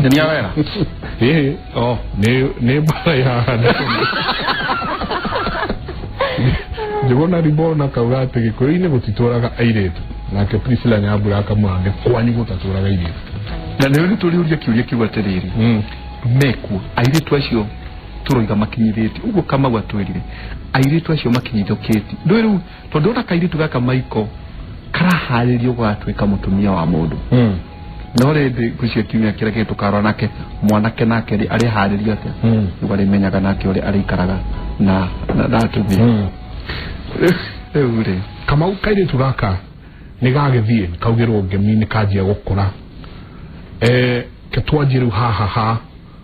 Nĩ wera. Ĩĩ. Oh. Nĩ mbara ya Njũgũna Ribona kauga atĩ Gĩkũyũ-inĩ gũtitũraga airĩtu, nake Priscilla Nyambura akamwĩra nĩ kwanyu gũtatũraga airĩtu. Na nĩ nĩ tũrĩũria kĩũria kĩu atĩrĩrĩ, mekuo airĩtu acio tũroiga makinyithĩtie ũguo Kamau atwĩrire airĩtu acio makinyithũkĩtie ndũĩ rĩu tondũ ona kairĩtu gaka Maiko karaharĩrio gũgatuĩka mũtumia wa mũndũ. No rĩndĩ ngwĩciria kiumia kĩrĩa kĩngĩ tũkarora nake mwanake nake rĩ areharĩria atĩa, nĩguo arĩmenyaga nake ũrĩa arĩikaraga na atumia. Rĩu rĩ, Kamau, kairĩtu gaka nĩ gagĩthiĩ kaugĩrwo ngemi nĩ kanjia gũkũra, ke twanjie rĩu haha ha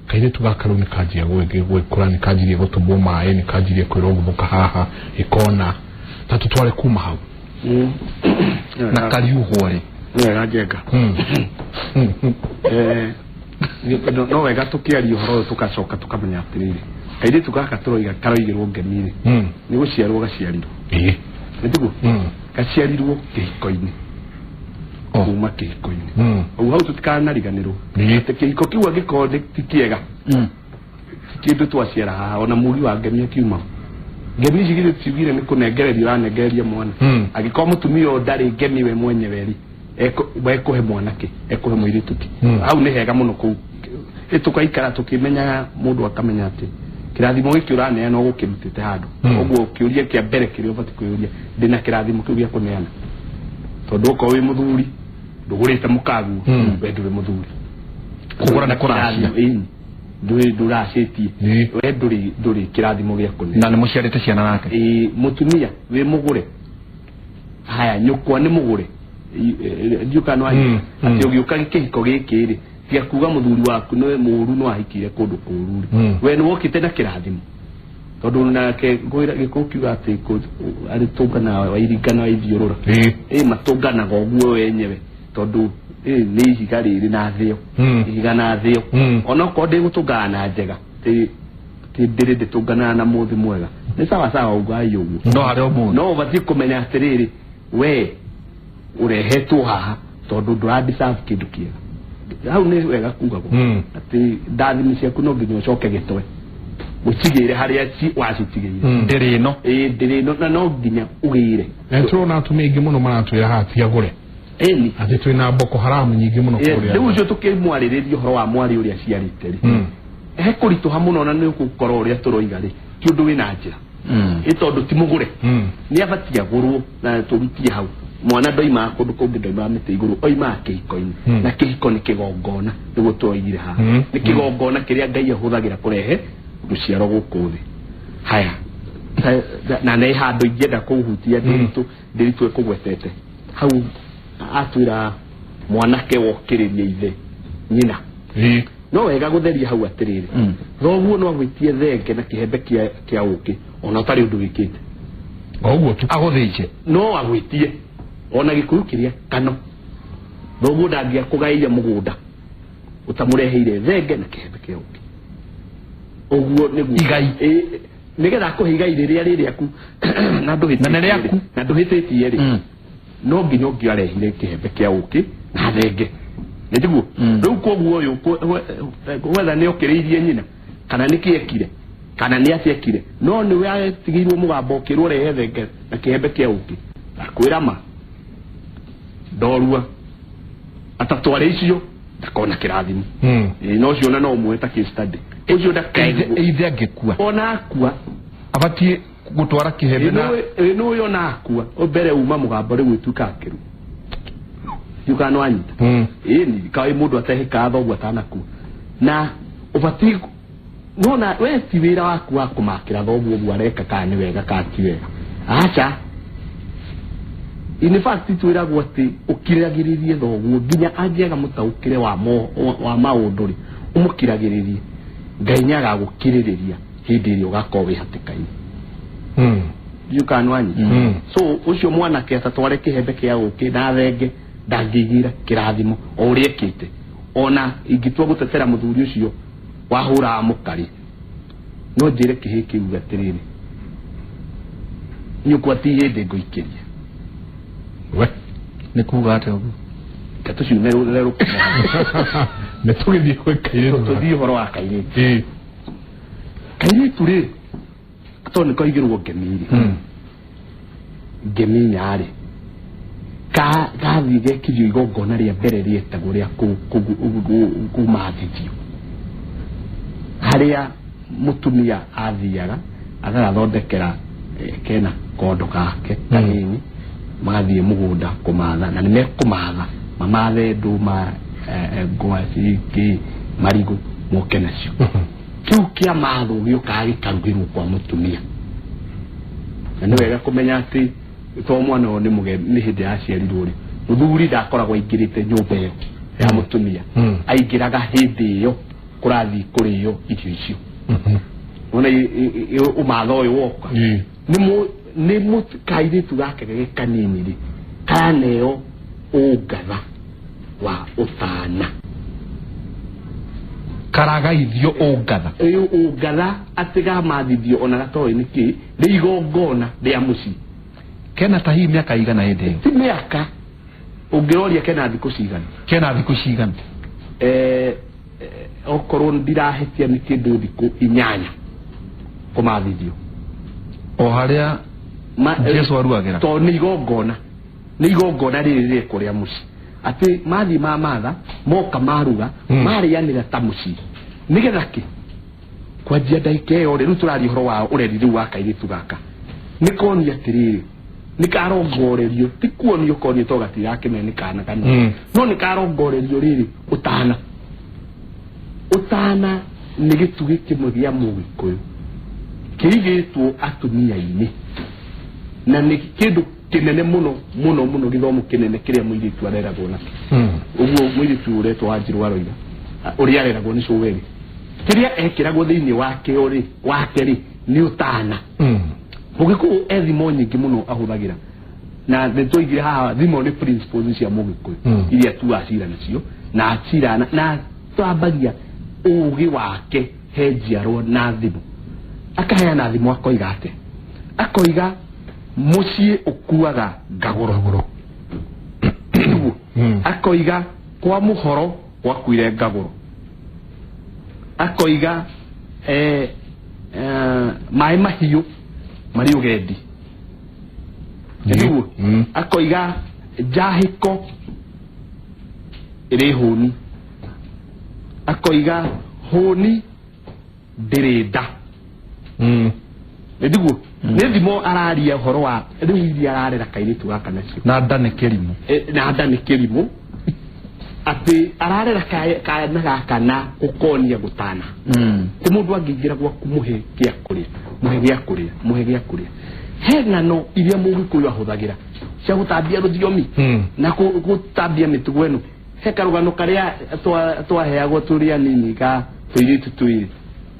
kairĩtu gaka rĩu nĩ kanjia gwĩkũra, nĩ kanjirie gũtũmwo maĩ, nĩ kanjirie kwĩrwo guthũka haha ĩkona ta tũtware kuma hau. Na kariuhwo rĩ? Nĩ wega, Njenga. No wega tũkĩaria ũhoro ũyũ tũgacoka tũkamenya atĩrĩrĩ, kairĩtu gaka tũroiga karoigĩrwo ngemi-rĩ, nĩ gũciarwo gaciarirwo, nĩ tiguo? Gaciarirwo kĩhiko-inĩ, kuma kĩhiko-inĩ. Hau tũtikanariganĩrwo atĩ kĩhiko kĩu angĩkorwo nĩ ti kĩega, ti kĩndũ twaciara haha. Ona mugi wa ngemi akiuma ngemi ici githĩ tiugire nĩ kũnengereria ũranengereria mwana? Angĩkorwo mũtumia ũyũ ndarĩ ngemi we mwenyewe rĩ, ekũhe mwana kĩ? Ekũhe mũirĩtu kĩ? Hau nĩ hega mũno kũu ĩ tũkaikara tũkĩmenyaga, mũndũ akamenya atĩ kĩrathimo gĩkĩ ũraneana ũgũkĩrutĩte handũ. Ũguo kĩũria kĩa mbere kĩrĩa ũbatiĩ kwĩyũria, ndĩna kĩrathimo kĩu gĩa kũneana? Tondũ okorwo wĩ mũthuri ndũgũrĩte mũkaguo, we ndũrĩ mũthuri. Kũgũra nĩ kũracia. Ĩni, ndũrĩ ndũracĩtie. We ndũrĩ kĩrathimo gĩa kũneana. Na nĩ mũciarĩte ciana nake. Ĩĩ, mũtumia wĩ mũgũre, haya nyũkwa nĩ mũgũre. Ndiũka no atĩ ũgĩũka kĩhiko gĩkĩ rĩ, tiga kuga mũthuri waku nĩ mũru, no ahikire kũndũ kũru rĩ, we nĩ wokĩte na kĩrathimo, tondũ nake ngwĩra gĩkũyũ kiuga atĩ arĩ tũnganaga wairingana waithiũrũra. Ĩ matũnganaga ũguo wenyewe, tondũ nĩ ihiga rĩrĩ na thĩo. Ihiga na thĩo. Onokorwo ndĩgũtũngana na njega, ti ndĩrĩ ndĩtũnganaga na mũthĩ mwega, nĩ sawa sawa ugai ũguo. No harĩ o mũndũ. No ũbatiĩ kũmenya atĩrĩrĩ, we ũrehetwo haha tondũ ndũra deserve kĩndũ kĩega. Hau nĩ wega kugagwo atĩ ndathimi ciaku no nginya ũcoke gĩtwe ũcigĩre harĩa wacitigĩire. Ndĩrĩ ĩno. Ĩĩ, ndĩrĩ ĩno, na no nginya ũgĩre. Na nĩtũrona atumia aingĩ mũno maratwĩra haha ti agũre, Ĩni. atĩ twĩna Boko Haram nyingĩ mũno kũrĩa. Rĩu ũcio tũkĩmwarĩrĩria ũhoro wa mwarĩ ũrĩa aciarĩte rĩ, he kũritũha mũno, na nĩ ũgũkorwo ũrĩa tũroiga rĩ ti ũndũ wĩna njĩra, ĩ tondũ ti mũgũre. Nĩ abatie agũrwo, na tũrutie hau mwana ndoimaga kũndũ kũngĩ, ndoimaga mĩtĩ igũrũ, oimaga kĩhiko-inĩ. Na kĩhiko nĩ kĩgongona, nĩguo tũroigire haha. Nĩ kĩgongona kĩrĩa Ngai ahũthagĩra kũrehe rũciaro gũkũ thĩ. Haya, na nĩ handũ ingĩenda kũhutia ndĩritũ ndĩritũ ĩkũgwetete hau, atwĩra mwanake wokĩrĩria ithe nyina. No wega gũtheria hau atĩrĩrĩ, thoguo no agwĩtie thenge na kĩhembe kĩa ũkĩ ona ũtarĩ ũndũ wĩkĩte. O ũguo tu. Agũthĩnje. No agwĩtie ona gĩkũyũ kĩrĩa kano thoguo ndangĩakũgaĩire mũgũnda ũtamũreheire thenge na kĩhembe kĩa ũkĩ, ũguo nĩguo. Igai. Ĩ, nĩgetha akũhe igai rĩrĩa rĩ rĩaku na ndũhĩtĩtie Na nĩ rĩaku. rĩ, na ndũhĩtĩtie rĩ, no nginya ũngĩarehire kĩhembe kĩa ũkĩ na thenge, nĩ tiguo? Rĩu koguo ũyũ wetha nĩ okĩrĩirie nyina kana nĩ kĩekire kana nĩ atiekire, no nĩwe atigĩirwo mũgambo ũkĩrwo rehe thenge na kĩhembe kĩa ũkĩ, akwĩra ma ndorua atatware icio ndakona kĩrathimo. Ĩĩ, no ũcio ona no ũmuoe ta case study ũcio ndakaigwo. Ithe angĩkua? Ona akua. Abatiĩ gũtwara kĩhembe na Ĩ nũĩ ona akua mbere uma mũgambo rĩu ĩtuĩkaga kĩru ndiũkaga nĩ wanyita. Ĩni kaĩ mũndũ atehĩkaga thoguo atanakua na ũbatiĩ nona we ti wĩra waku wa kũmakĩra thoguo ũguo areka kana nĩ wega kana ti wega, aca. In fact twĩragwo atĩ ũkiragĩrĩrie thoguo nginya angĩaga mũtaũkĩre wa maũndũ rĩ, ũmũkiragĩrĩrie, Ngai nĩ agagũkirĩrĩria hĩndĩ ĩrĩa ũgakorwo wĩ hatĩka-inĩ. Ndiũĩ kana nĩ wanyita. So ũcio mwanake atatware kĩhembe kĩa ũkĩ na thenge ndangĩigĩra kĩrathimo o ũrĩa ekĩte. Ona ingĩtua gũtetera mũthuri ũcio wahũraga mũkarĩ, no njĩre kĩhĩ kĩu atĩrĩrĩ, nyũkwa ti hĩndĩ ngũikĩria. We. Nĩ kuga atĩa ũguo? Tũciume rũkimo. Nĩ tũgĩthiĩ gwĩ kairĩtu. Tũthiĩ ũhoro wa kairĩtu. Kairĩtu rĩ, tondũ nĩ koigĩrwo ngemi rĩ, ngemi inya-rĩ, gathiĩ gekirio igongona rĩa mbere rĩetagwo rĩa kũmathithio, harĩa mũtumia athiaga agagathondekera kena kondo gake kanini, magathiĩ mũgũnda kũmatha, na nĩ mekũmatha, mamathe ndũma, ngwacĩ, kĩ marigũ, moke nacio. Kĩu kĩa mathwo gĩũkaga gĩkarugĩrwo kwa mũtumia. Na nĩ wega kũmenya atĩ to mwana ũyũ nĩ mũgeni, nĩ hĩndĩ yaciarirwo rĩ, mũthuri ndakoragwo aingĩrĩte nyũmba ĩyo ya mũtumia, aingĩraga hĩndĩ ĩyo kũrathiĩ kũrĩo irio icio. Wona ũmatha ũyũ woka, nĩ kairĩtu gake gagĩ kanini rĩ, karaneo ũngatha wa ũtana. Karagaithio ũngatha. Ĩ, ũngatha atĩ gamathithio ona gatoĩ nĩkĩ, nĩ igongona rĩa mũciĩ. Kena ta hihi mĩaka igana hĩndĩ ĩyo? Ti mĩaka, ũngĩroria kena thikũ cigana. Kena thikũ cigana? Okorwo ndirahĩtia nĩ kĩndũ thikũ 8 kũmathithio. O harĩa Jesu aruagĩra. Tondũ nĩ igongona, nĩ igongona rĩrĩ rĩekwo rĩa mũciĩ, atĩ mathiĩ mamatha, moka maruga, marĩanĩra ta mũciĩ. Nĩgetha kĩ? Kwanjia ndagĩka ĩyo rĩ, rĩu tũraria ũhoro wa ũreri rĩu wa kairĩtu gaka, nĩ konia atĩrĩrĩ, nĩ karongorerio, ti kuonio konio to gatirakĩmenya nĩ kana kanini, no nĩ karongorerio rĩrĩ ũtana. Ũtana nĩ gĩtugĩ kĩmwe gĩa Mũgĩkũyũ kĩigĩtwo atumia-inĩ, na nĩ kĩndũ kĩnene mũno mũno mũno, gĩthomo kĩnene kĩrĩa mũirĩtu areragwo nakĩo. Ũguo mũirĩtu ũretwo Wanjirũ aroiga, ũrĩa areragwo nĩ cũwe rĩ, kĩrĩa ekĩragwo thĩinĩ wake rĩ, wake rĩ, nĩ ũtana. Mũgĩkũyũ e thimo nyingĩ mũno ahũthagĩra, na nĩ twaigire haha thimo nĩ principles cia Mũgĩkũyũ iria atuaga cira nacio, na acira na twambagia ũgĩ wake he njiarwa na thimo. Akaheana thimo akoiga atĩa? Akoiga mũciĩ ũkuaga ngagũro. Akoiga kwa mũhoro gwakuire ngagũro. Akoiga maĩ mahiũ marĩ ũgendi. Nĩguo. Akoiga njahĩko ĩrĩ hũni. Akoiga hũni ndĩrĩ nda. Nĩguo. Nĩ thimo araria ũhoro wa rĩu iria ararera kairĩtu gaka nacio. Na nda nĩ kĩrimũ. Na nda nĩ kĩrimũ. Atĩ ararera kana gaka na gũkonia gũtana. Ti mũndũ angĩingĩra gwaku mũhe gĩa kũrĩa, mũhe gĩa kũrĩa, mũhe gĩa kũrĩa. He ng'ano iria Mũgĩkũyũ ahũthagĩra cia gũtambia rũthiomi na gũtambia mĩtugo ĩno. He karũgano karĩa twaheagwo tũrĩ anini ga tũirĩtu twĩrĩ.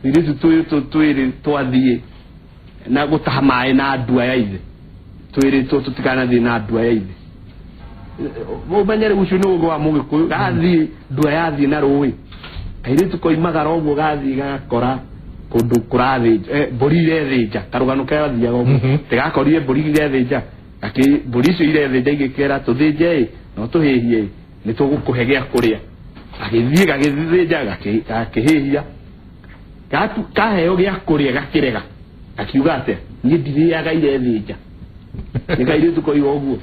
Tũirĩtu twĩrĩ twathiĩ na gũtaha maĩ na ndua ya ithe. Twĩrĩtwo tũtikanathiĩ na ndua ya ithe. Ũmenye rĩu ũcio nĩ ũgĩ wa Mũgĩkũyũ. Gathiĩ ndua yathiĩ na rũĩ, kairĩtu koimagara ũguo gathiĩ gagakora kũndũ kũrathĩnja, mbũri irethĩnja. Karũgano karathiaga ũguo, tigakorire mbũri irethĩnja, mbũri icio irethĩnja igĩkera tũthĩnje ĩ, no tũhĩhie ĩ, nĩ tũgũkũhe gĩa kũrĩa. Gagĩthiĩ gagĩthĩnja, gakĩhĩhia, kaheo gĩa kũrĩa gakĩrega, gakiuga atĩa, niĩ ndirĩaga irethĩnja. Nĩ kairĩtu koiga ũguo.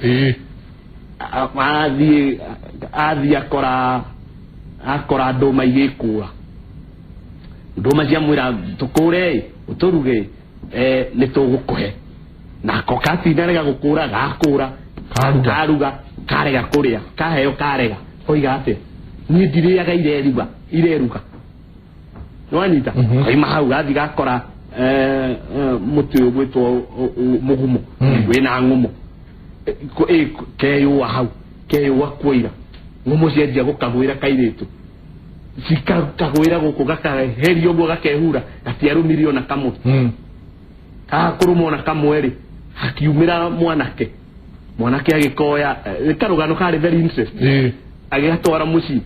Athiĩ akora ndũma igĩkũra. Ndũma ciamwĩra tũkũre ĩ, ũtũruge nĩ tũgũkũhe. Nako katinda rega gũkũra, gakũra, karuga, karega kũrĩa, kaheo karega. Koiga atĩa, niĩ ndirĩaga ireruga, ireruga. Nĩwanyita? Koima hau gathiĩ gakora mũtĩ ũgwĩtwo mũgumo wĩna ng'ũmũ. Keyũa hau, keyũa kuoira. Ng'ũmũ cianjia gũkagwĩra kairĩtu. Cikakagwĩra gũkũ gakaheria ũguo gakehura, gatiarũmire ona kamwe. Gakũrũma ona kamwe rĩ, hakiumĩra mwanake. Mwanake agĩkoya, karũgano karĩ very interesting. Agĩgatwara mũciĩ.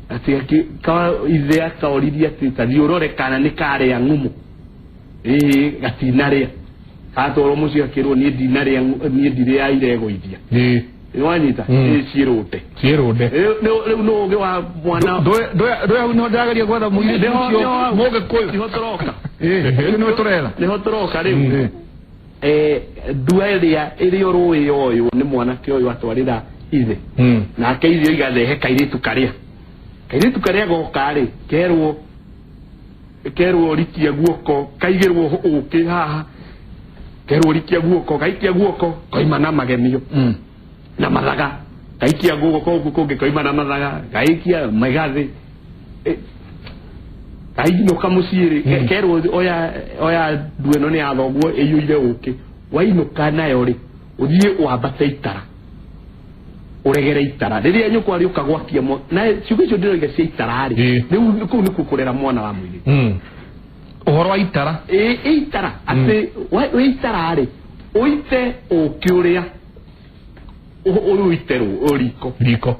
Atĩ ithe akaoririe atĩ ta thiĩ ũrore kana nĩ karĩa ng'ũmũ. Gatinarĩa. Gatwarwo mũciĩ akĩrwo niĩ ndinarĩa, niĩ ndirĩa iregũithia. Nĩwanyita? Ĩ ciĩrũnde. Ciĩrũnde. Rĩu nũ ũgĩ wa mwana Ndũĩ hau nĩho ndĩrageria gwetha mũirĩtu ũcio mũgĩkũyũ. Nĩho tũroka. Ĩ nĩwe tũretha. Nĩho tũroka rĩu. Ndua ĩrĩa ĩrĩ rũĩ yoywo nĩ mwanake ũyũ atwarĩra ithe. Nake ithe oiga rehe kairĩtu karĩa. Kairĩtu karĩa goka rĩ kerwo rikia guoko, kaigĩrwo ũkĩ haha, kerwo rikia guoko, gaikia guoko koima na magemio na mathaga, gaikia guoko kũu kũngĩ koima na mathaga, gaikia mĩgathĩ, kainũka mũciĩ rĩ, kerwo oya ndua ĩno nĩ ya thoguo ĩiyũire ũkĩ, wainũka nayo rĩ ũthiĩ wambate itara, ũregere itara rĩrĩa nyũkwa rĩũka gwakia na ciugo icio ndĩroiga cia itara rĩ, rĩu kũu nĩkuo kũrera mwana wa mũirĩtu. Ũhoro wa itara. Itara atĩ wĩ itara rĩ ũite ũkĩ ũrĩa ũite riko riko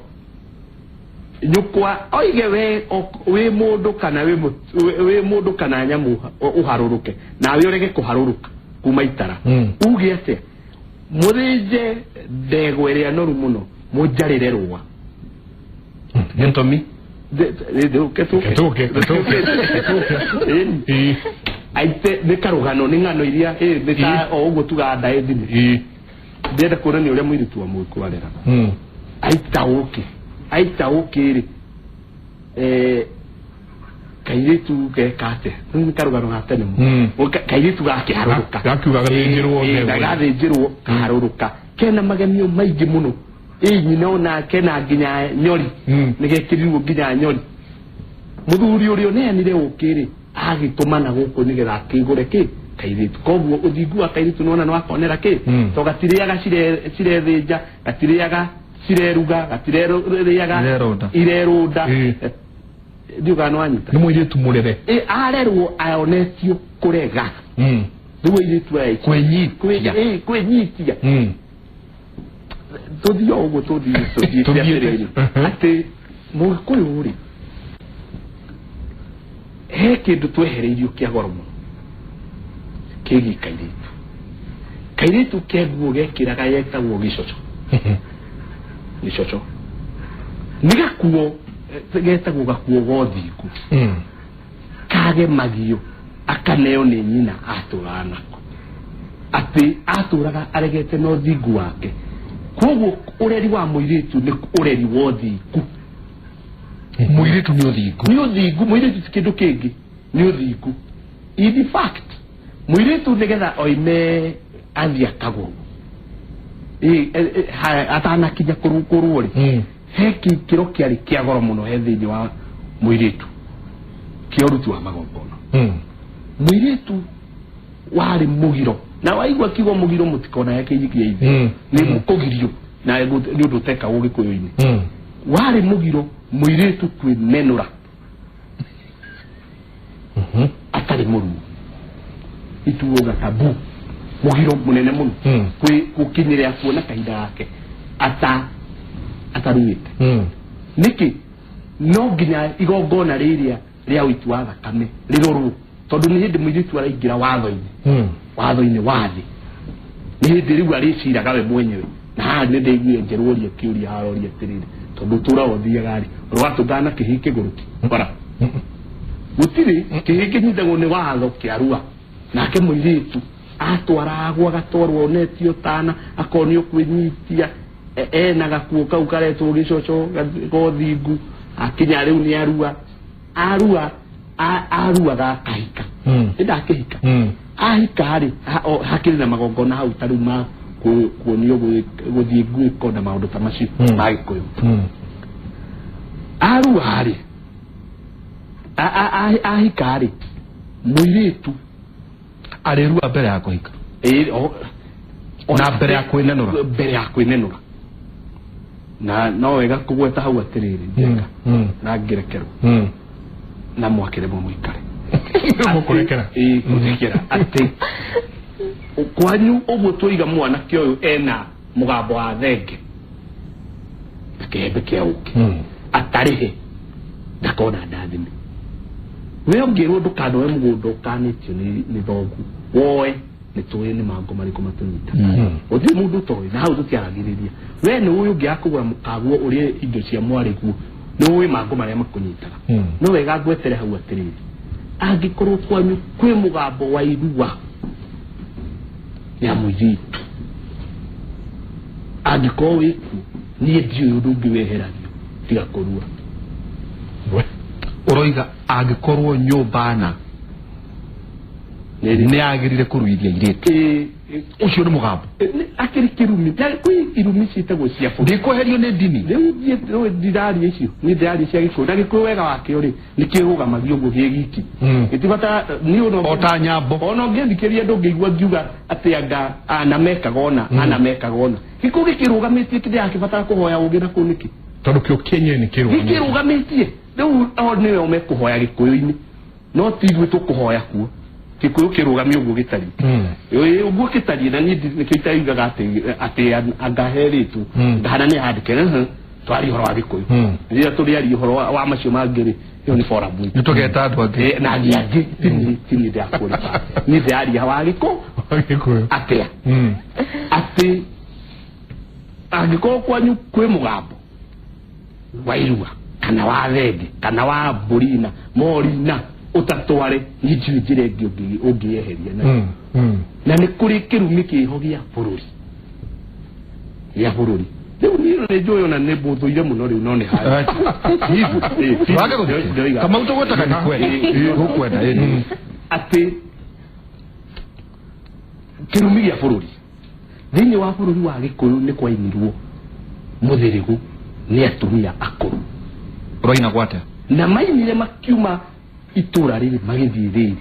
nyũkwa oige we wĩ mũndũ kana wĩ mũndũ kana nyamũ ũharũrũke nawe ũrege kũharũrũka kuma itara. Uge atĩa? Mũthĩnje ndegwa ĩrĩa noru mũno, mũnjarĩre rũa. Gĩtũmi? Gĩtũke. Aite nĩ karũgano, nĩ ng'ano iria nĩ ta o ũguo tugaga ndaĩ thimũ. Ndĩrenda kuonania ũrĩa mũirĩtu wa mũgĩkũyũ areraga. Aita ũkĩ rĩ, kairĩtu geka atĩa? Nĩ karũgano ga tene mũno. Kairĩtu gakĩharũrũka. Gakiuga gathĩnjĩrwo. Gathĩnjĩrwo kaharũrũka. Kena magemio maingĩ mũno. Nyina ona kena nginya nyori. Nĩgekĩrirwo nginya nyori. Mũthuri ũrĩa ũneanire ũkĩ rĩ, agĩtũmana gũkũ nĩgetha akĩgũre kĩ? Kairĩtu. Koguo ũthingu wa kairĩtu nĩwona nĩwakonera kĩ? To gatirĩaga cirethĩnja, gatirĩaga cireruga, gatirĩaga irerũnda. Ndiuga nĩwanyita. Nĩ mũirĩtu mũrere. Arerwo aonetio kũrega. Rĩu airĩtu aya kwĩnyitia. Kwĩnyitia. Tũthiĩ o ũguo tũthiĩte atĩrĩrĩ, atĩ mũgĩkũyũ rĩ, he kĩndũ twehereirio kĩa goro mũno kĩgiĩ kairĩtu. Kairĩtu ke nguo gekĩraga yetagwo gĩcoco. Gĩcoco nĩ gakuo getagwo gakuo gothingu, kagemagio akaneo nĩ nyina atũraga nako, atĩ atũraga aregete na ũthingu wake. Koguo ũreri wa mũirĩtu nĩ ũreri wa ũthingu. Mũirĩtu nĩ ũthingu. Nĩ ũthingu, mũirĩtu ti kĩndũ kĩngĩ, nĩ ũthingu. In fact, mũirĩtu nĩgetha oime athiĩ akagũrwo, atanakinya kũrũo rĩ, he kĩro kĩarĩ kĩa goro mũno he thĩinĩ wa mũirĩtu, kĩa ũruti wa magongona. Mũirĩtu warĩ mũgiro, na waigua kiugo mũgiro mũtikona ya kĩnyikia ithe, nĩ kũgirio na nĩ ũndũ ũtekagwo Gĩkũyũ-inĩ. Warĩ mũgiro mũirĩtu kwĩmenũra atarĩ mũruo, ituoga tabu, mũgiro mũnene mũno gũkinyĩrĩra kuona kahinda gake ataruĩte. Nĩkĩ? No nginya igongona rĩrĩa rĩa ũiti wa thakame rĩrorwo, tondũ nĩ hĩndĩ mũirĩtu araingĩra watho-inĩ, watho-inĩ wa thĩ. Nĩ hĩndĩ rĩu arĩciraga we mwenyewe. Na haha nĩ ndĩiguire njerũria kĩũria haroria atĩrĩrĩ, tondũ ũtũraga ũthiaga rĩ, ũratũngana na kĩhĩĩ kĩgũrũki bara gũtirĩ kĩhĩĩ kĩnyitagwo nĩ watho kĩarua. Nake mũirĩtu atwaragwo agatwarwo onetio tana, akonio kwĩnyitia, ena gakuo kau karetwo gĩcoco gothingu, akinya rĩu nĩ arua arua aruaga akahika. Ndakĩhika ahika rĩ, hakĩrĩ na magongona hau ta rĩu ma kuonio gũthiĩ nguĩko na maũndũ ta macio ma Gĩkũyũ. Arua rĩ, ahika rĩ, mũirĩtu arĩrua mbere ya kũhika na mbere ya kwĩnenũra, mbere ya kwĩnenũra. Na no wega kũgweta hau atĩrĩrĩ, na ngĩrekerwo na mwakĩremwo mũikare mũkũrekera kũrekera atĩ kwanyu ũguo tũiga mwanake ũyũ ena mũgambo wa thenge na kĩhembe kĩa ũkĩ, atarĩhe ndakona ndathime. We ũngĩrwo ndũkanoe mũgũnda ũkanĩtio nĩ thoguo, woe Nĩ tũĩ nĩ mangũ marĩkũ matũnyita. Gũtirĩ mũndũ ũtoĩ, na hau tũtiaragĩrĩria. We nĩ ũĩ ũngĩaga kũgũra mũkaguo ũrĩe indo cia mwarĩguo, nĩ ũĩ mangũ marĩa makũnyitaga. No wega ngwetere hau atĩrĩrĩ, angĩkorwo kwanyu kwĩ mũgambo wa irua ya mũirĩtu, angĩkorwo wĩkuo, niĩ ndiũĩ ũndũ ũngĩ weheragio tiga kũrua. We. Ũroiga angĩkorwo nyũmba na Nĩ nĩ yagĩrire kũruithia airĩtu, ũcio nĩ mũgambo. Akĩrĩ kĩrumi. Kwĩ irumi ciĩtagwo cia bũrũri. Ndĩkweherio nĩ ndini. Rĩu niĩ ndiraria icio, niĩ ndĩraria cia Gĩkũyũ, na Gĩkũyũ wega wakĩo rĩ, nĩ kĩrũgamagio ũguo gĩ giki. Gĩtibata niĩ ona O ta nyambo. Ona ũngĩthikĩrĩria ndũngĩigua ngiuga atĩ anga ana mekaga ona ana mekaga ona. Gĩkũyũ gĩkĩrũgamĩtie kĩndĩrakĩbatara kũhoya ũngĩ na kũu nĩkĩ? Tondũ kĩo kĩenyewe nĩ kĩrũgamĩtie. Gĩkĩrũgamĩtie. Rĩu o nĩo mekũhoya Gĩkũyũ-inĩ, no ti ithuĩ tũkũhoya kuo. Gĩkũyũ kĩrũgamie ũguo gĩtariĩ. Ĩĩ, ũguo gĩtariĩ, na niĩ nĩkĩo itaigaga atĩ anga herĩtwo ngahana nĩ handĩke twaria ũhoro wa Gĩkũyũ. Rĩrĩa tũrĩaria ũhoro wa macio mangĩ rĩ, ĩyo nĩ forum itũ. Nĩ tũgeta andũ angĩ. Na nĩ angĩ, ti niĩ ndĩrakũrĩba, niĩ ndĩraria wa Gĩkũyũ. Gĩkũyũ. Atĩa atĩ angĩkorwo kwanyu kwĩ mũgambo wa irua kana wa thenge kana wa mbũri na mori na ũtatware, niĩ ndiũĩ njĩra ĩngĩ ũngĩyeheria nayo. Na nĩ kũrĩ kĩrumi kĩho gĩa bũrũri, gĩa bũrũri. Rĩu niĩ nĩ njũĩ ona nĩ mbũthũire mũno rĩu, no nĩ harĩ. Wage gũthiĩ Kamau, tũgwetaga nĩ kwenda gũkwenda ĩĩ. Atĩ kĩrumi gĩa bũrũri thĩinĩ wa bũrũri wa Gĩkũyũ nĩ kwainirwo mũthĩrĩgũ nĩ atumia akũrũ. Ũroina gwate. Na mainire makiuma itũra rĩrĩ magĩthiĩ rĩrĩ,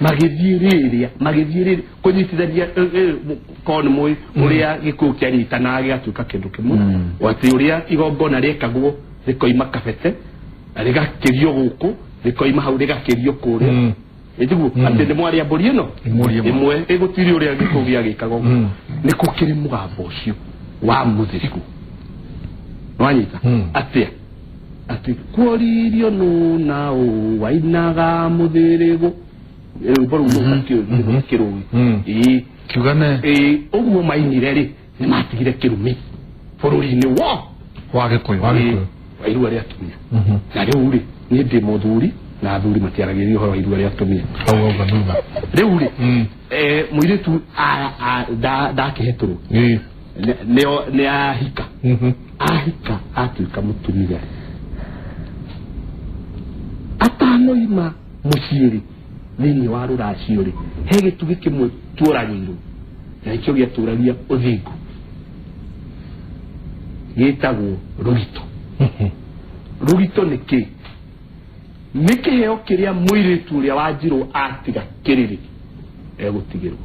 magĩthiĩ rĩrĩa, magĩthiĩ rĩrĩ, kũnyitithania korwo nĩ mũĩ ũrĩa Gĩkũyũ kĩanyitanaga gĩgatuĩka kĩndũ kĩmwe. Atĩ ũrĩa igongona rĩekagwo rĩkoima kabete rĩgakĩrio gũkũ, rĩkoima hau rĩgakĩrio kũrĩa. Ĩtiguo atĩ nĩ mwarĩa mbũri ĩno Mbũri ĩmwe. Ĩmwe, ĩgũtiri ũrĩa Gĩkũyũ gĩagĩkaga ũguo. Nĩ kũkĩrĩ mũgambo ũcio wa mũthĩrĩgũ, nĩwanyita? Atĩa atĩ kuoririo nũ na ũ wainaga mũthĩrĩgũ, rwĩmbo rũu nũkĩrũĩ. Ĩĩ. Kiugane. Ĩĩ, ũguo mainire rĩ, nĩ matigire kĩrumi bũrũri-inĩ wo wa Gĩkũyũ. Wa Gĩkũyũ. Wa irua rĩa atumia. Na rĩu rĩ, niĩ ndĩ mũthuri, na athuri matiaragĩria ũhoro wa irua rĩa atumia. Hau auga thutha. Rĩu rĩ, mũirĩtu ndakĩhetũrwo. Nĩ ahika. Ahika atuĩka mũtumia, atanoima mũciĩ rĩ, thĩinĩ wa rũracio rĩ, he gĩtugĩ kĩmwe tuoragĩirwo na nĩkĩo gĩatũragia ũthingu, gĩtagwo rũgito. Rũgito nĩ kĩ? Nĩ kĩheo kĩrĩa mũirĩtu ũrĩa wanjirwo atiga kĩrĩrĩ egũtigĩrwo.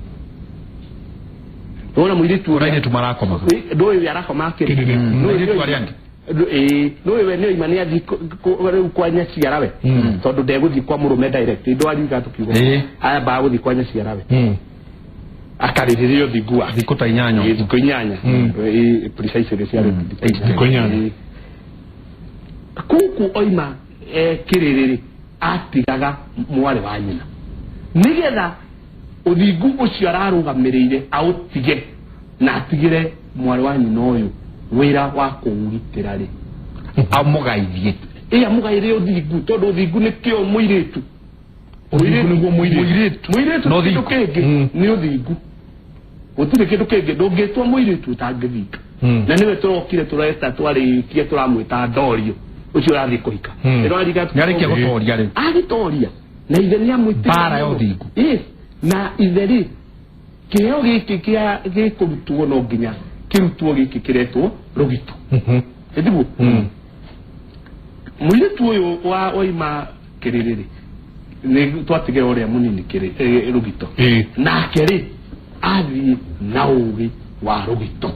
Wona mũirĩtu ũrĩa airĩtu marakomaga. Ndũĩ ũrĩa arakoma akĩrĩ. Kĩrĩrĩ. Airĩtu arĩa angĩ. Ĩĩ, nũĩ we nĩoima nĩ athiĩ rĩu kwa nyaciarawe, tondũ ndegũthiĩ kwa mũrũme direct, ndwariga tũkiuga. Aya gũthiĩ kwa nyaciarawe, akarĩrĩria ũthingu wake. Thikũ ta inyanya. Ĩĩ, thikũ 8. Ĩĩ, precisely ciarĩ Thikũ 8. Ĩĩ. Kũkũ oima kĩrĩrĩ atigaga mwarĩ wa nyina nĩgetha ũthingu ũcio ararũgamĩrĩire aũtige na atigĩre mwarĩ wa nyina ũyũ wĩra wa kũũgitĩra rĩ. Amũgaithie. Ĩ, amũgaĩre ũthingu, tondũ ũthingu nĩkĩo mũirĩtu. Ũthingu nĩguo mũirĩtu. Mũirĩtu. Mũirĩtu Na ti kĩndũ ũthingu. kĩngĩ. Nĩ ũthingu, gũtirĩ kĩndũ kĩngĩ, ndũngĩtwa mũirĩtu ũtangĩthinga. Na nĩwe tũrokire tũreta twarĩkia tũramwĩta ndorio ũcio ũrathiĩ kũhika. Ĩrariga. Nĩarĩkia gũtoria rĩu. Agĩtoria na ithe nĩ amwĩtĩkĩra Mbara ya mũno. ũthingu. Yes, na ithe rĩ, kĩheo gĩkĩ kĩa gĩkũrutwo no nginya kĩrutwo gĩkĩ kĩretwo rũgito. Ĩtiguo mũirĩtu ũyũ wa oima kĩrĩrĩ rĩ, nĩ twatigĩra ũrĩa mũnini rũgito. Nake rĩ, athiĩ na ũgĩ wa rũgito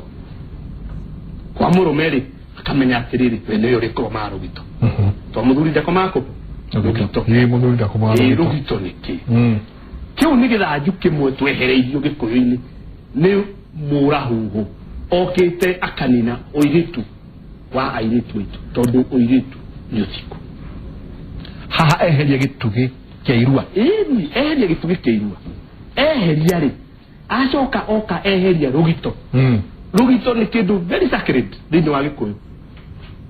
kwa mũrũme rĩ, akamenya atĩrĩrĩ, we nĩwe ũrĩkomaga rũgito, to mũthuri ndakomaga kũ rũgito. Ĩĩ, mũthuri ndakomaga Ĩĩ, rũgito. Rũgito nĩ kĩ? Kĩu nĩ gĩthanju kĩmwe twehereirio Gĩkũyũ-inĩ nĩ mũrahuhu okĩte akanina ũirĩtu wa airĩtu aitũ, tondũ ũirĩtu nĩ ũthingu. Haha eheria gĩtugĩ kĩa irua. Ĩni, eheria gĩtugĩ kĩa irua, eheria rĩ, Acoka oka eheria rũgito. Rũgito nĩ kĩndũ very sacred thĩinĩ wa Gĩkũyũ,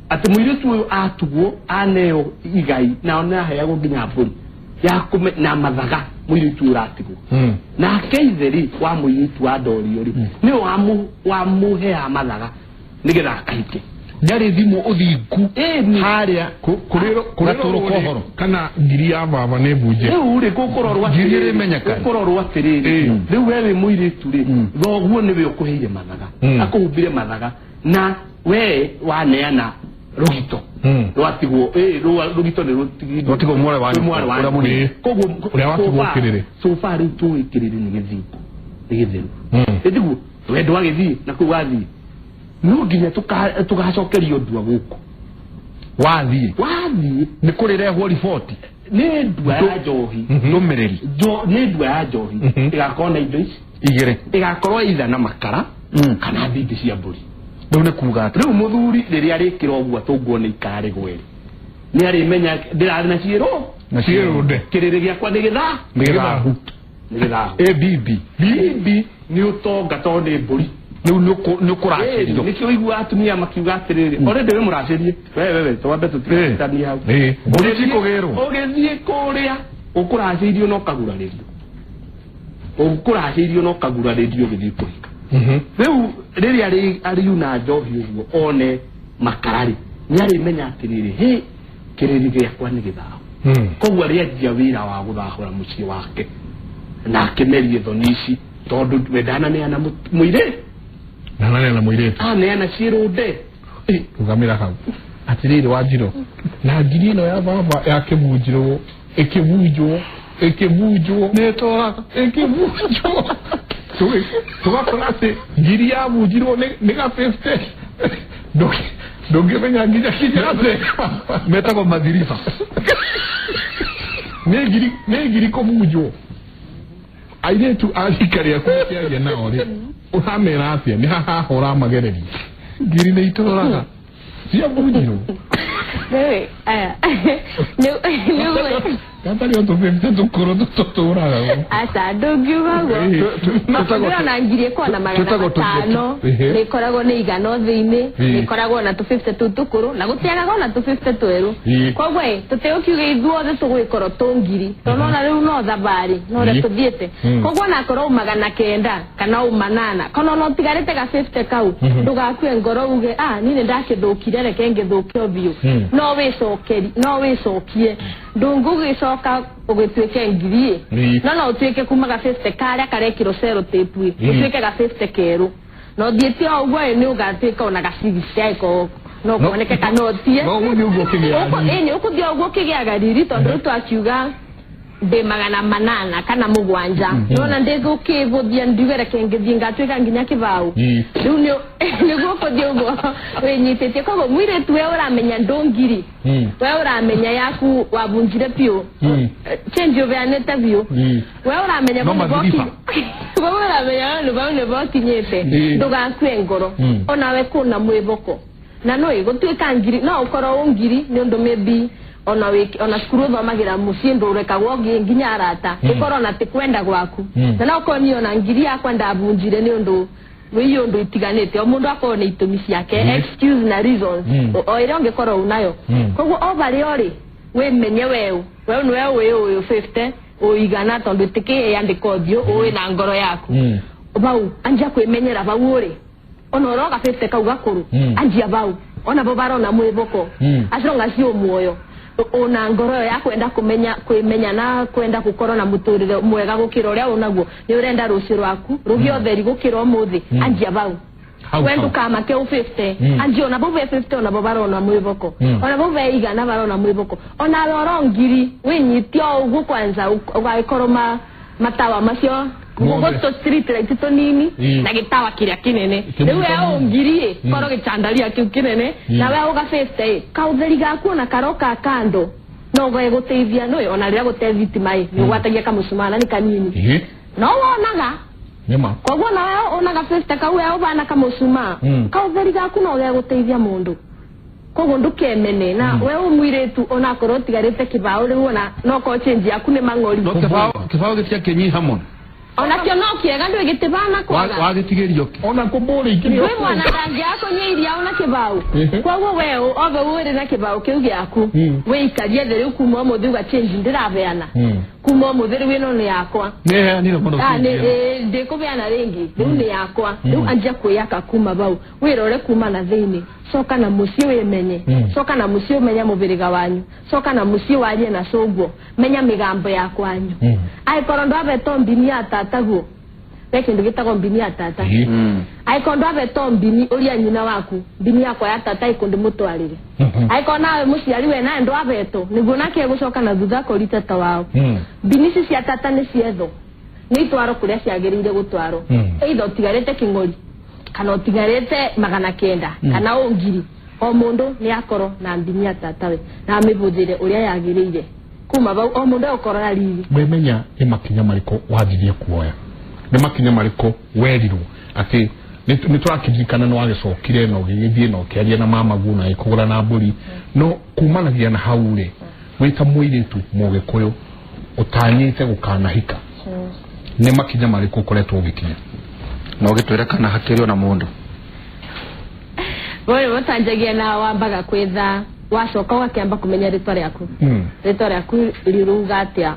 atĩ mũirĩtu ũyũ atugwo aneo igai na aheagwo nginya mbũri ya kũme na mathaga mũirĩtu ũyũ ũratigwo. Nake ithe rĩ wa mũirĩtu wa ndorio rĩ, nĩwe wamũheaga mathaga nĩgetha akahike. Nĩarĩ thimũ ũthingu harĩa gatũrũ kohoro. Kana ngiri ya baba nĩ bunje. Rĩu rĩ gũkũrorwo Ngiri atĩrĩrĩ, ĩrĩmenyeka. gũkũrorwo atĩrĩrĩ, rĩu we wĩ mũirĩtu rĩ, thoguo nĩwe ũkũheire mathaga, akũhumbire mathaga, na we waneana rũgito rwatigwo, rũgito nĩ rũtigwo. Rwatigwo mware wa nyũkwa, Mware wa ũrĩa nyũkwa. mũnini. Koguo Ũrĩa watigwo kĩrĩrĩ. so far rĩu tũĩ kĩrĩrĩ nĩ gĩthingu, nĩ gĩtheru. Ĩtiguo we ndwagĩthiĩ na kũu wathiĩ, no nginya tũgacokerio ndua gũkũ. Wathiĩ Wathiĩ nĩ kũrĩrehwo riboti. Nĩ ndua ya njohi. Ndũmĩrĩri. Nĩ ndua ya njohi. Ĩgakorwo na indo ici igĩrĩ, ĩgakorwo either na makara kana thindi cia mbũri. Rĩu nĩ kuga atĩ Rĩu mũthuri rĩrĩa arĩkĩra ũguo atũngwo nĩ ikarĩgwe rĩ, nĩ arĩmenya ndĩrarĩ na ciĩrũ na Ciĩrũnde. Kĩrĩrĩ gĩakwa nĩ gĩthaa nĩ gĩthahu. Nĩ gĩthahu. Ĩ bibi. Bibi nĩ ũtonga tondũ nĩ mbũri. Rĩu nĩ ũkũracĩrio. Nĩkĩo ũiguaga atumia makiuga atĩrĩrĩ, already wĩ mũracĩrie we we we twambe tũtigacitanie hau. Mbũri cikũgĩrwo. Ũgĩthiĩ kũrĩa ũkũracĩirio na ũkagurarĩrio, ũkũracĩirio na ũkagurarĩrio ũgĩthiĩ kũhika. Rĩu rĩrĩa ariuna njohi ũguo one makara rĩ, nĩ arĩmenya atĩrĩrĩ, hĩ, kĩrĩrĩ gĩakwa nĩ gĩthahu. Koguo arĩanjia wĩra wa gũthahũra mũciĩ wake na akĩmerie thoni ici, tondũ we ndananeana mũirĩtu. Ndananeana mũirĩtu. Aneana ciĩrũnde. Rũgamĩra hau atĩrĩrĩ, Wanjirũ, na ngiri ĩno ya baba yakĩbunjirwo, ĩkĩbunjwo, ĩkĩbunjwo, nĩ ĩtũraga. Ĩkĩbunjwo, tũgakora atĩ ngiri yabunjirwo nĩ ga 50, ndũngĩmenya nginya kinya atĩ metagwo mathiriba. Nĩ ngiri, nĩ ngiri kũbunjwo. Airĩtu a rika rĩaku ũkĩaria nao rĩ, ũramera atĩa? Nĩ haha ũramagereria. Ngiri nĩ itũraga. Ciabunjirwo. Wewe, aya. Nĩ gatarĩ o tũ 50 tũkũrũ tũtũraga. Aca, ndũngiuga ũguo. Ndĩrona ngiri ĩkoragwo na magana Twĩtagwo matano, Ehe. nĩ ĩkoragwo nĩ igana thĩinĩ, nĩ ĩkoragwo na tũ 50 tũu tũkũrũ na gũtiagaga ona tũ 50 twerũ. Koguo ĩ tũtigũkiuga ithuothe tũgwĩkorwo tũ ngiri, tondũ ona rĩu no thabarĩ no ũrĩa tũthiĩte. Koguo onakorwo 900 kana 800 kana ona ũtigarĩte ga 50 kau, ndũgakue ngoro uge, "Ah, niĩ nĩ ndakĩthũkire, reke ngĩthũke o biũ." No wĩcokeri, no wĩcokie, ndũngũgĩcoka ũgĩtuĩke ngiri ĩ, no ũtuĩke kuma ga 50 karĩa karekĩrwo cellotape ĩ, ũtuĩke ga 50 kerũ, na ũthiĩte o ũguo ĩ, nĩ ũgatuĩka ona ga 60 angĩkorwo no kuoneke kana ũtie. No ũgũthiĩ ũguo ũkĩgĩaga riri. Ĩni, ũkũthiĩ ũguo ũkĩgĩaga riri, tondũ rĩu twakiuga ndĩ 800 kana 7, nona ndĩgũkĩbũthia ndiuge reke ngĩthiĩ ngatuĩka nginya kĩbaũ. Rĩu nĩguo ũkũthiĩ ũguo wĩnyitĩtie. Koguo mũirĩtu, we ũramenya ndũngiri, we ũramenya yaku wabunjire biũ, change ũbeanĩte biũ, we ũramenya No vau nĩvo mathiriba. We ũramenya vau nĩvo ũkinyĩte. Ndũgakue ngoro. Onawe kũna mwĩboko na no ĩgũtuĩka ngiri, no ũkorwo ũ ngiri nĩ ũndũ maybe ona wĩ ona cukuru ũthomagĩra mũciĩ ndũrekagwo ũgĩe nginya arata, ĩkorwo ona ti kwenda gwaku. Na no ũkorwo niĩ ona ngiri yakwa ndabunjire nĩ ũndũ wĩ ũndũ itiganĩte, o mũndũ akorwo nĩ itũmi ciake, excuse na reasons, o ĩrĩa ũngĩkorwo unayo. Koguo o barĩa ũrĩ wĩmenye weũ, weũ nĩwe wĩ ũyũ 50 ũigana, tondũ tikĩyandĩka ũthiũ ũĩ na ngoro yaku. Vau anjia kwĩmenyera vau ũrĩ, ona ũroga 50 kau gakũrũ. Anjia vau ona bo barona mwĩboko as long as you muoyo una ngoro ĩyo ya kwenda kũmenya, kwĩmenya na kwenda gũkorwo na mũtũrĩre mwega gũkĩra ũrĩa ũnaguo, nĩ ũrenda rũciũ rwaku rũgĩe ũtheri gũkĩra ũmũthĩ. Anjia vau. Hau we hau. Ndũkamake ũ 50. Anjia ona bau be 50, ona bo barona mwĩboko. Ona bau be 100 barona mwĩboko, ona roro ngiri wĩnyitie o ũguo kwanza ũgagĩkorwo matawa macio Mothe. gũtũ street light tũnini na gĩtawa kĩrĩa kĩnene. Kĩmwe Rĩu we kanini. ũ ngiri ĩ korwo gĩcandaria kĩu kĩnene na we ũga 50 ĩ kaũtheri gaku ona karoka kando no gegũteithia nũĩ ona rĩrĩa gũte thitima ĩ nĩ ũgwatagia kamũcumaa na nĩ kanini no wonaga. Nĩma. Koguo nawe onaga 50 kau we ũbana kamũcumaa kaũtheri gaku no gegũteithia mũndũ. Koguo ndũkemene na we ũ mũirĩtu, onakorwo ũtigarĩte kĩbaũ rĩu, ona no korwo change yaku nĩ mang'ori. No kĩbaũ gĩtiakĩnyiha mũno. Onakĩo no kĩega ndwĩ gĩtĩbana kwaga. Wagĩtigĩrio kĩ? Ona kũmbũrĩ ikĩrio. Ndwĩ mwana ndangĩakũnyia iria ona kĩbaũ. Koguo we othe ũrĩ na kĩbaũ kĩu gĩaku, wĩikarie thĩ rĩu kuma ũmũthĩ uga change ndĩrabeana. Kuma ũmũthĩ rĩu ĩno nĩ yakwa. Nĩheanire mũno. Ah, change ĩno. Ndĩkũbeana rĩngĩ, rĩu nĩ yakwa. Rĩu anjia kwĩyaka kuma bau, wĩrore kuma na thĩinĩ, coka na mũciĩ wĩmenye, coka na mũciĩ ũmenye mũbĩrĩga wanyu, coka na mũciĩ warie na cũguo, menya mĩgambo ya kwanyu. Angĩkorwo ndwabetwo mbini ya tataguo, he kĩndũ gĩtagwo mbini ya tata. Angĩkorwo ndwabetwo mbini, ũria nyina waku, mbini yakwa ya tata ĩkũndĩ mũtwarĩre. Angĩkorwo nawe mũciari we nawe ndwabetwo, nĩguo nake egũcoka na thutha akũri tata wao. Mbini ici cia tata nĩ cietho, nĩ itwaro kũrĩa ciagĩrĩire gũtwarwo. Either ũtigarĩte kĩng'ori kana ũtigarĩte 900 kana o 1000, o mũndũ nĩ akorwo na mbini ya tatawe na amĩhũthĩre ũrĩa yagĩrĩire. Kuma bau o mũndũ egũkorwo na riri. Wemenya nĩ makinya marĩkũ wanjirie kuoya, nĩ makinya marĩkũ werirwo atĩ nĩ tũrakĩririkana nĩ wagĩcokire na ũgĩgĩthiĩ na ũkĩaria na mamaguo na agĩkũgũra na mbũri, no kumanagia na hau rĩ, wĩ ta mũirĩtu mũgĩkũyũ ũtanyĩte gũkanahika, nĩ makinya marĩkũ ũkoretwo ũgĩkinya? Na ũgĩtwĩre kana hakĩrĩ ona mũndũ. Wewe watanjagia na wambaga kwetha, wacoka ũgakĩamba kũmenya rĩtwa rĩaku. Rĩtwa rĩaku riruga atĩa,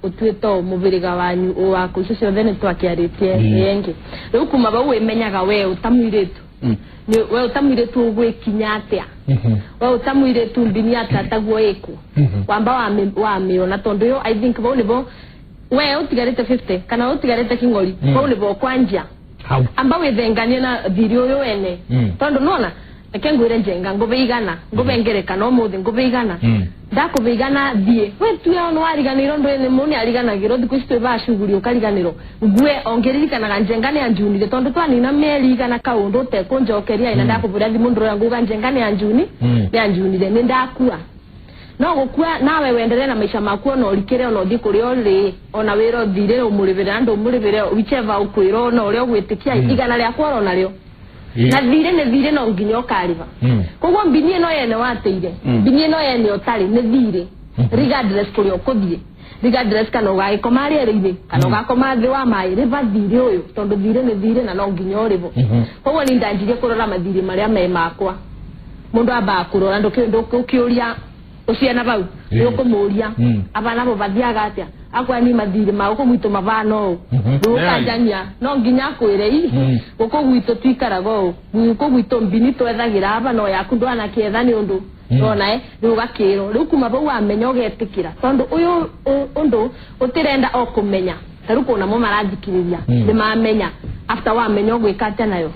ũtuĩte ũ mũbĩrĩga wanyu, ũ waku, icio ciothe nĩ twakĩarĩtie ĩngĩ. Rĩu kuma bau wĩmenyaga we ũtamũirĩtu. We ũtamũirĩtu ũgwĩkinya atĩa? We ũtamũirĩtu mbini ya tataguo ĩkũ? Wamba wamĩona tondũ yo I think bau nĩbo we ũtigarĩte 50 kana ũtigarĩte kĩng'ori, bau nĩbo ũkwanjia. Hau. Amba wĩthenganie na thiri ũyũ wene. Tondũ nona reke ngwĩre njenga ngũbe igana, ngũbe ngerekano ũmũthĩ ngũbe igana. Ndakũbe igana thiĩ we tuge nĩ wariganĩirwo, ndũĩ nĩ mũndũ nĩ ariganagĩrwo thikũ ici twĩ ba shughuli ũkariganĩrwo. Ngue ongĩririkanaga njenga nĩ anjunire tondũ twanina mĩeri igana kaũndũ ũtekũnjokeria ina ndakũbũra thimũ ndũroya nguga njenga nĩ anjuni, nĩ anjunire, nĩ ndakua. No gũkua nawe wendelee na maica maku, ona ũrikĩre ona ũthiĩ kũrĩa ũrĩ, ona wĩra ũthire ũmũrĩbĩre na ndũmũrĩbĩre, whichever ũkwĩrwo na ũrĩa ũgwĩtĩkia, igana rĩakwa oro narĩo. Na thirĩ nĩ thirĩ, no nginya ũkarĩba. Koguo mbini ĩno yene wateire, mbini ĩno yene ũtarĩ nĩ thirĩ, regardless kũrĩa ũkũthiĩ, regardless kana ũgagĩkoma rĩera-inĩ kana ũgakoma thĩ wa maĩ, rĩba thirĩ ũyũ tondũ thirĩ nĩ thirĩ na no nginya ũrĩbwo. Koguo ni ndanjirie kũrora mathirĩ marĩa me makwa. Mũndũ ambaga kũrora, ndũkĩũria ũciana bau nĩ ũkũmũria abana bo bathiaga atĩa, akwa ni mathirĩ ma gũkũ gwitũ mabana ũũ. Rĩu ũkanjania no nginya akwĩre i gũkũ gwitũ twikaraga ũũ, gũkũ gwitũ mbini twethagĩra aba, no yaku ndwanakĩetha nĩ ũndũ nona rĩu ũgakĩrwo. Rĩu kuma bau wamenya ũgetĩkĩra tondũ ũyũ ũndũ ũtĩrenda o kũmenya. Ta rĩu kũna mo marathikĩrĩria nĩ mamenya, after wamenya ũgwĩka atĩa nayo.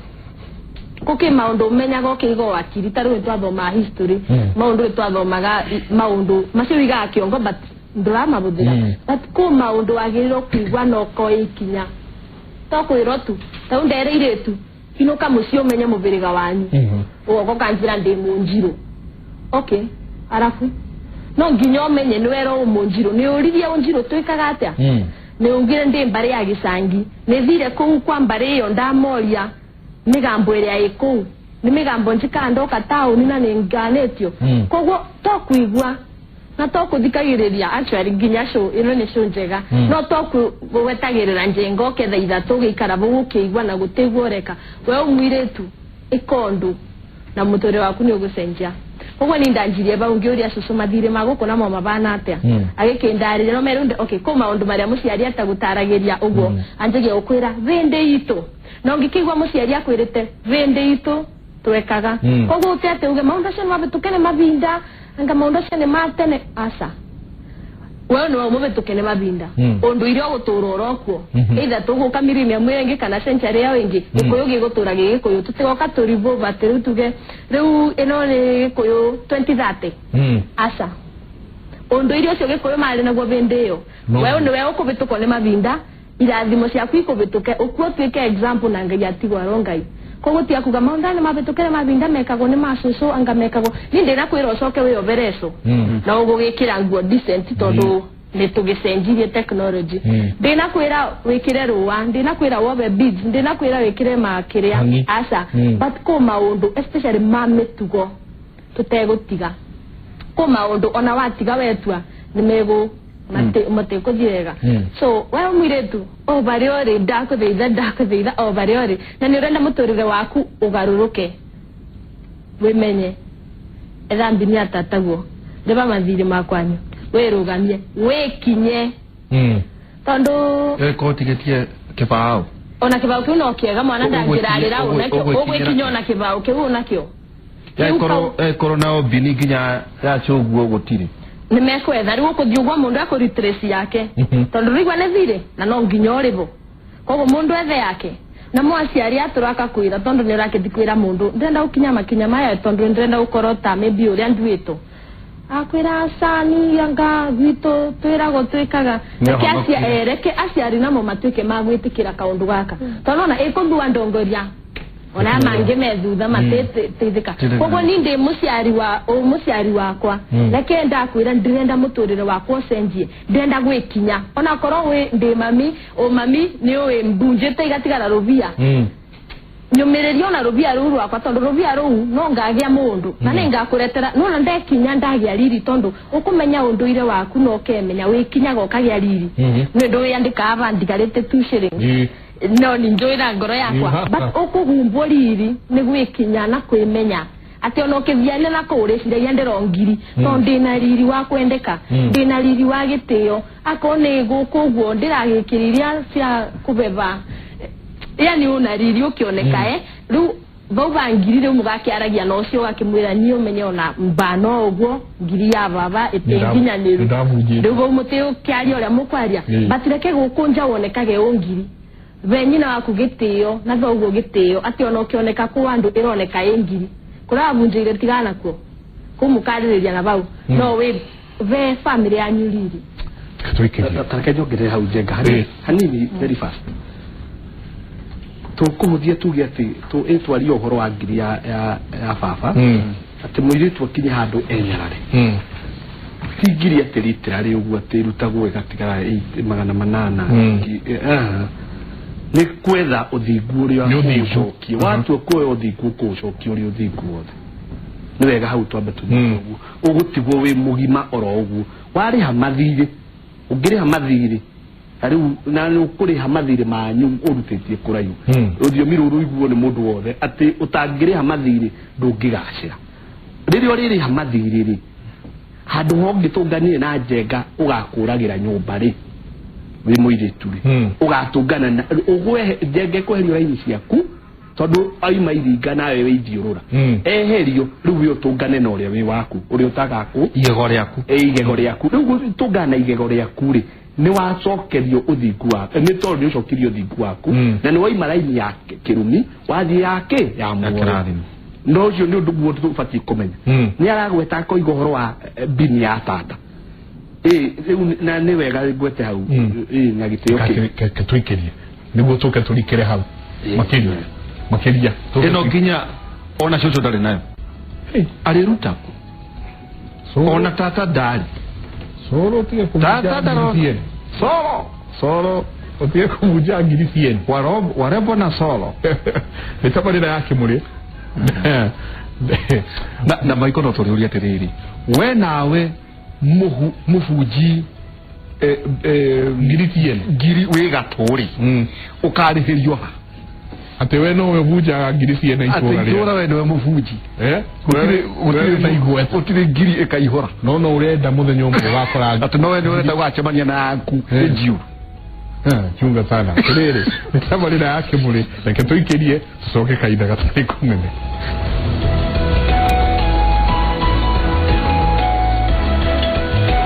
Gũkĩ maũndũ ũmenyaga ũkĩiga o akiri, ta rĩu nĩtwathomaga history, maũndũ nĩtwathomaga maũndũ macio ũigaga kĩongo but ndũramahũthĩra. But kũ maũndũ wagĩrĩirwo kũigua na ũkoya ikinya, to kwĩrwo tu. Ta rĩu ndere irĩtu, inũka mũciĩ ũmenye mũbĩrĩga wanyu. Ũgoka ũkanjĩra ndĩ mũnjirũ, okay, arabu no nginya ũmenye nĩ werwo ũ mũnjirũ, nĩ ũririe ũnjirũ twĩkaga atĩa, nĩ ugire ndĩ mbarĩ ya gĩcangi, nĩ thire kũu kwa mbarĩ ĩyo ndamoria mĩgambo ĩrĩa ĩ kũu nĩ mĩgambo njikaga ndoka taũni na nĩ nganĩtio. Koguo to kũigua na to kũthikagĩrĩria, actually nginya show ĩno nĩ show njega, no to gwetagĩrĩra njenga ũketha ithatũ ũgĩikara bau ũkĩigua na gũtĩguo ũreka we ũmũirĩtu ĩkondũ na mũtũrĩre waku nĩ ũgũcenjia. Koguo ni ndanjirie bau ngĩũria cũcũ mathirĩ ma gũkũ namo mabana atĩa, agĩkĩndarĩria no merũ okay, kũ maũndũ marĩa mũciari atagũtaragĩria ũguo, anjagia gũkwĩra thĩndĩ itũ, na ũngĩkĩigua mũciari akwĩrĩte thĩndĩ itũ twekaga. Koguo ũte atĩ uge maũndũ acio nĩ mabĩtũke nĩ mavinda, anga maũndũ acio nĩ ma tene, aca, wewe nĩwe ũmũbĩtũke nĩ mavinda. Ũndũire ũgũtũra orokuo, either tũgũka millennium ĩyo ĩngĩ kana century ĩyo ĩngĩ, gĩkũyũ gĩgũtũra gĩ gĩkũyũ. Tũtigoka tũrivove atĩ rĩu tuge rĩu ĩno nĩ gĩkũyũ 2030, aca, ũndũire ũcio gĩkũyũ marĩ naguo bĩndĩ ĩyo. No. Wewe nĩwe ũkũbĩtũkwo nĩ mavinda, irathimo ciaku ikũbĩtũke, ũkue ũtuĩke example na Ngai atigwo aro Ngai. Koguo tiga kuga maũndũ aya nĩ mabĩtũke nĩ mavinda, mekagwo nĩ macũcũ, anga mekagwo ni ndĩna kwĩra ũcoke wĩyobere co na ũgũgĩkĩra nguo decent tondũ nĩ tũgĩcenjirie technology. Ndĩna kwĩra wĩkĩre rũa, ndĩna kwĩra wobe beads, ndĩna kwĩra wĩkĩre makĩrĩa, Hangi. aca. But kũ maũndũ especially ma mĩtugo tũtegũtiga, kũ maũndũ ona watiga wetua nĩ megũ Matikũthiĩ wega. So we mũirĩtu o barĩa ũrĩ, ndakũthaitha, ndakũthaitha, o barĩa ũrĩ na nĩ ũrenda mũtũrĩre waku ũgarũrũke, wĩmenye, etha mbini atataguo, rĩba mathirĩ makwanyu, wĩrũgamie, wĩkinye, tondũ ĩkorwo tigĩtie kĩbaũ. Ona kĩbaũ kĩu no kĩega, mwana ndangĩrarĩra ũnakĩo, ũgwĩkinya ona kĩbaũ kĩu ũnakĩo. Ĩkorwo nao mbini nginya ya cũguo gũtirĩ. Nĩ mekwetha rĩu ũkũthiĩ ũguo mũndũ akũritrace yake, tondũ rĩigua nĩ thirĩ na no nginya ũrĩhwo, koguo mũndũ ethe yake. Na mwaciari atũra akakwĩra, tondũ nĩ ũrakĩthi kwĩra mũndũ ndĩrenda gũkinya makinya maya, tondũ ndĩrenda gũkorwo ta maybe ũrĩa nduĩtwo, akwĩra acani anga gwitũ twĩragwo twĩkaga. Reke aciari namo matuĩke ma gwĩtĩkĩra kaũndũ gaka, tondũ ona ĩkũthua ndongoria ona mangĩ me thutha matĩteithĩka. Koguo ni ndĩ mũciari wa mũciari wakwa, reke ndakwĩra ndĩrenda mũtũrĩre wakwa ũcenjie, ndĩrenda gwĩkinya, onakorwo wĩ ndĩ mami, o mami nĩ ũĩ mbunjĩte igatigara rũbia, nyũmĩrĩrio na rũbia rũu rwakwa, tondũ rũbia rũu no ngagĩa mũndũ na nĩ ngakũretera nona ndekinya ndagĩa riri, tondũ ũkũmenya ũndũire waku na ũkemenya wĩkinyaga ũkagĩa riri. Nĩ ũndũ wĩandĩkaga ba ndigarĩte 2 shillings, no nĩ njũĩ na ngoro yakwa, but ũkũhumbwo riri nĩ gwĩkinya na kwĩmenya atĩ ona ũkĩthiania na kũu ũrĩciragia ndĩro ngiri, tondũ ndĩna riri wa kwendeka, ndĩna riri wa gĩtĩo, akorwo nĩ gũkũ ũguo ndĩragĩkĩra iria cia kũbeba, yani una riri ũkĩoneka. Rĩu vau ba ngiri rĩu mũgakĩaragia na ũcio ũgakĩmwĩra niĩ ũmenye ona mba no ũguo ngiri ya baba ĩtĩnginyanĩru. Rĩu vau mũtĩũkĩaria ũrĩa mũkwaria, but reke gũkũ nja wonekage ũ ngiri, ve nyina waku gĩtĩo na thoguo gĩtĩo, atĩ ona ũkĩoneka kũ andũ ĩroneka ĩ ngiri, kũrĩa wabunjĩire tigana kuo kũu mũkarĩrĩria na vau no wĩ ve family yanyu riri. Tareke njongerere hau njenga hanini very fast. Tũkũhũthia tuge atĩ ĩtwarie ũhoro wa ngiri ya baba, atĩ mũirĩtu akinye handũ enyarare, ti ngiri atĩ literally ũguo atĩ ĩrutagwo ĩgatigara 800, nĩ kwetha ũthingu ũrĩa ũcokie watua kuoya ũthingu ũkũũcokia ũrĩa ũthingu wothe. Nĩ wega hau twambe tũthiĩ ũguo, ũgũtigwo wĩ mũgima oro ũguo warĩha mathirĩ, ũngĩrĩha mathirĩ rĩu na nĩ ũkũrĩha mathirĩ manyu ũrutĩtie kũraihu, rũthiomi rũrũ rũiguo nĩ mũndũ wothe atĩ ũtangĩrĩha mathirĩ ndũngĩgacĩra. Rĩrĩa ũrĩrĩha mathirĩ rĩ, handũ hongĩtũnganire na njenga ũgakũragĩra nyũmba rĩ, wĩ mũirĩtu rĩ, ũgatũngana na njenga ĩkweherio raini ciaku, tondũ aima iringa nawe wĩ ithiũrũra, eherio rĩu wĩ ũtũngane na ũrĩa wĩ waku ũrĩa ũtagakũ igego rĩaku. Igego rĩaku. Rĩu gũtũngana na igego rĩaku rĩ, nĩ wacokerio ũthingu waku, nĩ tondũ nĩ ũcokirio ũthingu waku na nĩ waima raini ya kĩrumi wathiĩ ya kĩ ya muoyo. No ũcio nĩ ũndũ guo tũbatiĩ kũmenya. Nĩ aragweta akoiga ũhoro wa mbini ya tata, rĩu na nĩ wega ngwete hau na gĩtĩo kĩu. Tũikĩrie nĩguo tũke tũrikĩre hau makĩria makĩria. Ĩno nginya ona cũcũ ndarĩ nayo, arĩruta ona tata ndarĩ. Coro ũtige Tata kũbunja. Soro soro. Ũtige kũbunja ngiri ciene. Warembo na soro. Nĩ tabarĩra ya kĩmũrĩ. Na maiko no tũrĩũria atĩrĩrĩ, we nawe mũbunji ngiri ciene, ngiri wĩ gatũ rĩ, ũkarĩhĩrio ha? Atĩ we nowe ũbunjaga ngiri ciene itũra? Atĩ itũra we nĩwe mũbunji, gũtirĩ ngiri ĩkaihũra. No ũrenda mũthenya ũmwe ũgakora atĩ nowe nĩ ũrenda gũgacemania na yaku ĩnjiũ. Chunga sana. Rĩrĩ nĩ tabarĩra ya kĩmũrĩ, reke tũikĩrie tũcoke kahinda gatarĩ kũnene.